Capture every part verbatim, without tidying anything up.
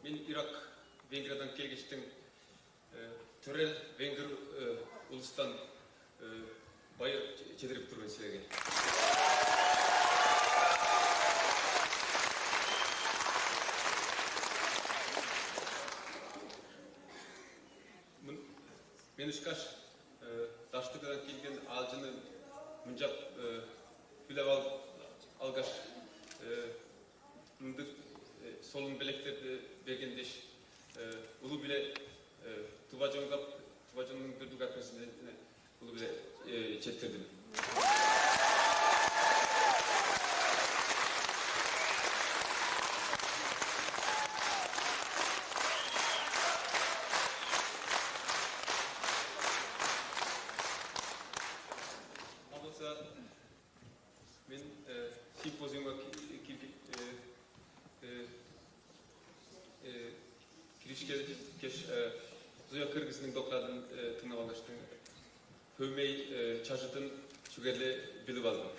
Мен Ирак, Венгриядан келгештиң, э, төрел венгр, э, улустан, э, байыр че-, чедирип тур мен силерге. Мен ышкаш, э, даштыгдан келген аалчыны мынчап, э, хүлээп ал-, алгаш, э, мындыг, э, солун белектерди берген дээш, э, улуу-биле, э, тыва чонга, тыва чоннуң бир дугаар президентине улуу-биле, э, четтирдим. А болза, мен, э, симпозиумга ки-, кирги-, э, э, э, киришкеш, э, Зоя Кыргызның докладын, э, тыңнап алгаштың, хөөмей, э, чажыдын чүгерле билип алдым.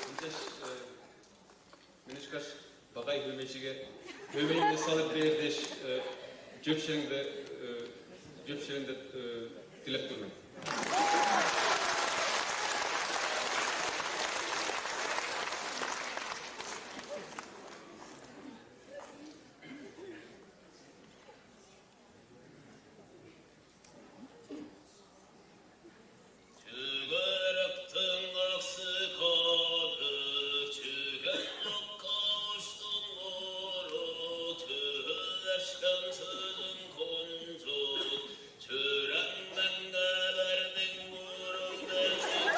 Ынчаш, э, мен ышкаш багай хөөмейчиге хөөмейни салып бээр дээш, э, чөпшеринде, э, чөпшеринде, э, дилеп тур мен. Чүгеректиң аксы кады, чүген акка уштуң ору, түлешкен сөзүң кончуг, чүреңнен келерниң мурун безик.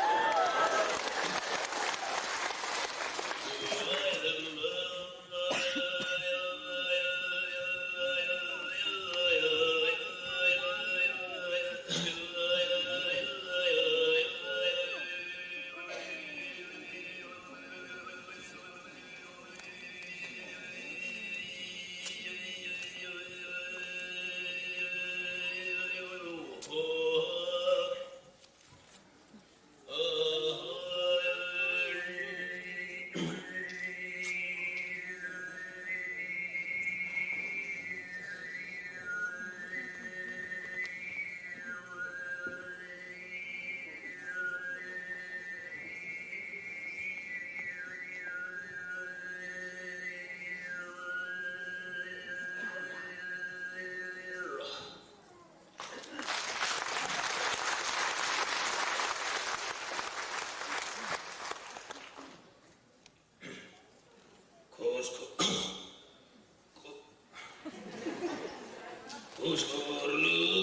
Кошку-, ко-, кошкарлыг